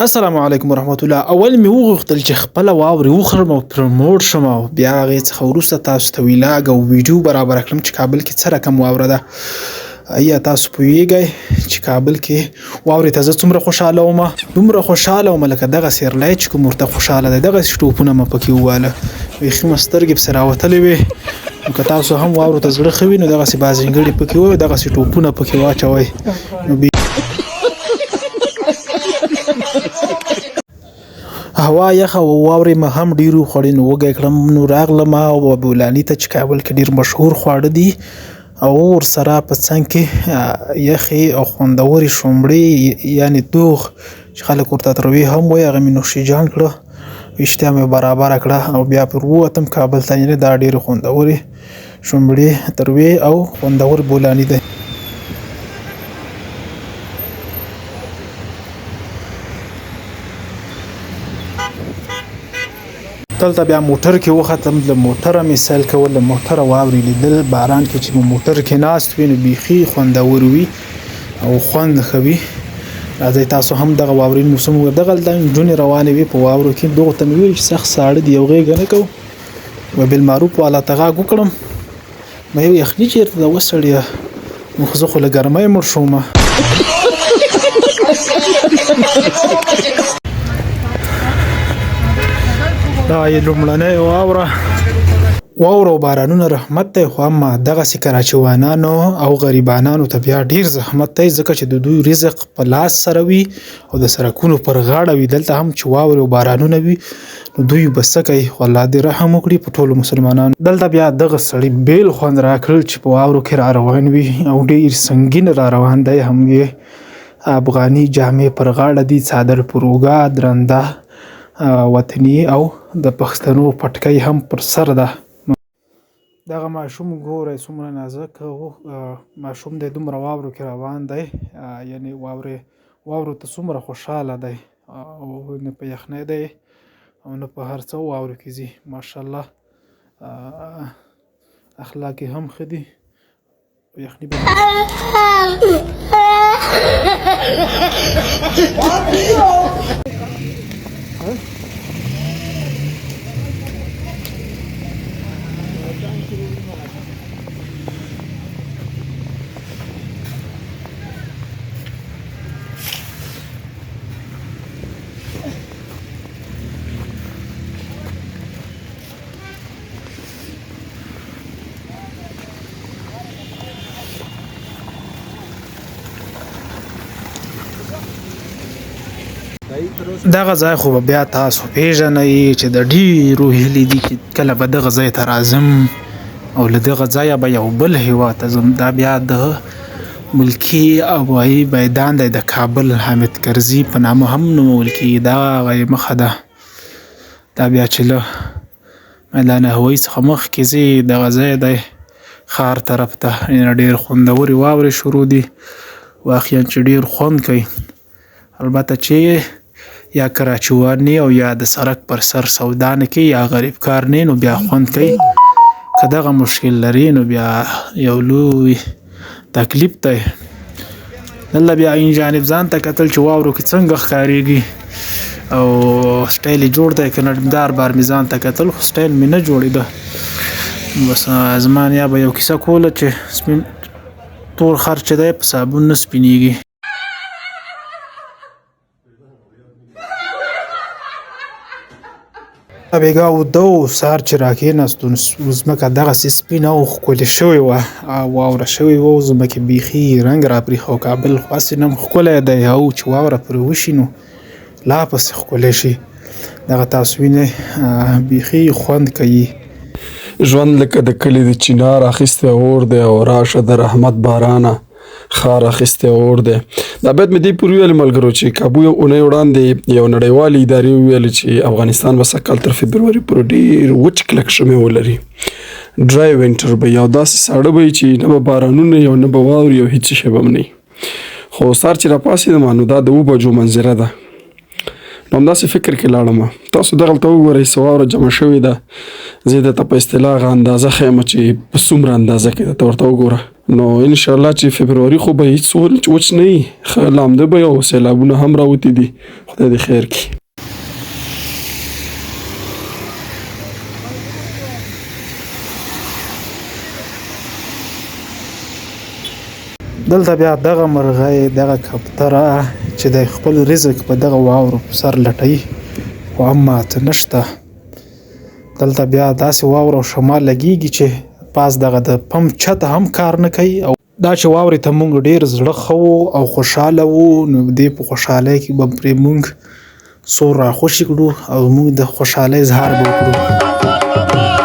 السلام علیکم ورحمت الله. اول مې وغوښتل چې خپله واورې وخورم او پر موړ شم او بیا هغې څخه وروسته تاسو ته ویلاګ او ویډیو برابره کړم چې کابل کې څه رقم واوره ده. ایا تاسو پوهیږئ چې کابل کې واورې ته زه څومره خوشحاله وم؟ دومره خوشحاله وم لکه دغه سیرلی چې کوم ورته خوشحاله دی، دغسې ټوپونه مې پکې وواله، بیخي مې سترګې پسې راوتلې وې. نو که تاسو هم واورو ته زړه ښه وي نو دغسې بازنګړي پکې ووایئ، دغسې ټوپونه پکې واچوئ. نو هوا یخه او واورې مې هم ډېر وخوړې، نو وږی کړم. نو راغلم او بولاني ته چې کابل کې ډېر مشهور خواړه دي او ورسره په څنګ کې یخې او خوندورې شومبړې، یعنې دوغ چې خلک ورته تروې هم وایي، هغه مې نوشي جان کړه، اشتها مې برابره کړه او بیا پر ووتم کابل ته. یعنې دا ډېرې خوندورې شومبړې، تروې او خوندور بولاني دی. دلته بیا موټر کې وختم، له موټره مې سیل کول، له موټره واورې لیدل. باران کې چې موټر کې ناست وي نو بیخي خوندور وي او خوند ښه وي. راځئ تاسو هم دغه واورین موسم وګورئ. دغلته نجونې روانې وې په واورو کې، دغو ته مې وویل چې سخت ساړه دي، یو غېږه نه کوو. وایي بالمعروف والا ته غږ وکړم، ما یو یخني چېرته ده وسړیه، نو خو زه خو له ګرمۍ مړ شوم. دا یې لومړنۍ واوره. واوره او بارانونه رحمت دی، خو اما دغسې کراچیوانانو او غریبانانو ته بیا ډیر زحمت دی، ځکه چې د دوی رزق په لاس سره وي او د سرکونو پر غاړه وي. دلته هم چې واورې او بارانونه وي نو دوی به څه کوي؟ خو الله دې رحم وکړي په ټولو مسلمانانو. دلته بیا دغه سړي بیل خوند راکړ چې په واورو کې را روان وي او ډیر سنګین را روان دی، هم یې افغاني جامې پر غاړه دي، څادر پر اوږه، درنده وطني او د پښتنو پټکی هم پر سر ده. دغه ماشوم ګورئ څومره نازک ماشوم دی، دومره واورو کې روان دی، یعنې واورو ته څومره خوشحاله دی او نه په یخنۍ دی او نه په هر څه واورو کې ځي. ماشاءالله اخلاق یې هم ښه دي. یخني به دغه ځای خو به بیا تاسو پیژنئ چې د ډیرو هیلې دي چې کله به دغه ځای ته راځم او له دغه ځایه به یو بل هیواد ته ځم. دا بیا د ملکي هوایي میدان دی، د کابل حامد کرزي په نامه هم نومول کېږي. دا هغه یې مخه ده. دا بیا چې له میدان هوایي څخه مخکې ځې دغه ځای دی ښار طرف ته، یعنې ډېر خوندورې واورې شروع دي، واقعا چې ډېر خوند کوي. البته چې یا کراچیوان نه او یا د سرک پر سر سودا نه کوي یا غریب کار نه، نو بیا خوند کوي. که دغه مشکل لري نو بیا یو لوی تکلیف دی. دلته بیا این جانب ځان ته کتل چې واورو کې څنګه ښکارېږي او سټایل یې جوړ دی که نه. بار بار مې ځان ته کتل خو سټایل مې نه جوړېده. بس زما نیا به یو کیسه کوله چې سپین تور خر چې دی په صابون نه سپینېږي. بېګا وده و، سهار چې راکېناستو نو ځمکه دغسې سپینه او ښکلې شوې وه، واوره شوې وه او ځمکې بیخي رنګ راپرېښی. کابل خو هسې نه هم ښکلی دی او چې واوره پرې وشي نو لا پسې ښکلی شي. دغه تاسو وینئ بیخي خوند کوي. ژوند لکه د کلي د چینار اخیستی اور دی او راشه د رحمت بارانه ښار اخیستی اور دی. دا بیت مې دې پورې ویل ملګرو چې کابو یو اونۍ وړاندې یو نړیوالې ادارې وویل چې افغانستان به سږ کال تر فبروري پورې ډېر وچ کلک ژمی ولري، ډرای وینټر به یو داسې ساړه به وي چې نه به بارانونه او نه به واورې او هېڅ شی به هم نه وي. خو سهار چې راپاڅېدم نو دا د 7 بجو منظره ده، نو همداسې فکر کې لاړم. تاسو دغلته وګورئ څه واوره جمع شوې ده، زه درته په اصطلاح هغه اندازه ښیم چې په څومره اندازه کې ده، ته ورته وګوره. نو ان شاء الله چې فبروري خو به هیڅ وچ نه وي، ښه لامده به او سیلابونه هم راوتي دي، خدای دې خیر کړي. دلته بیا دغه مرغۍ، دغه کبتره چې د خپل رزق په دغه واورو په سر لټوي، خو اما څه نشته. دلته بیا داسې واوره او شمال لګیږي چې پاس دغه د پمپ چت هم کار نه کوي. او دا چې واورې ته مونږ ډیر زړه ښه وو او خوشحاله وو، نو دې په خوشحالۍ کې به پرې مونږ سور راخوشي کړو او مونږ د خوشحالۍ اظهار به وکړو.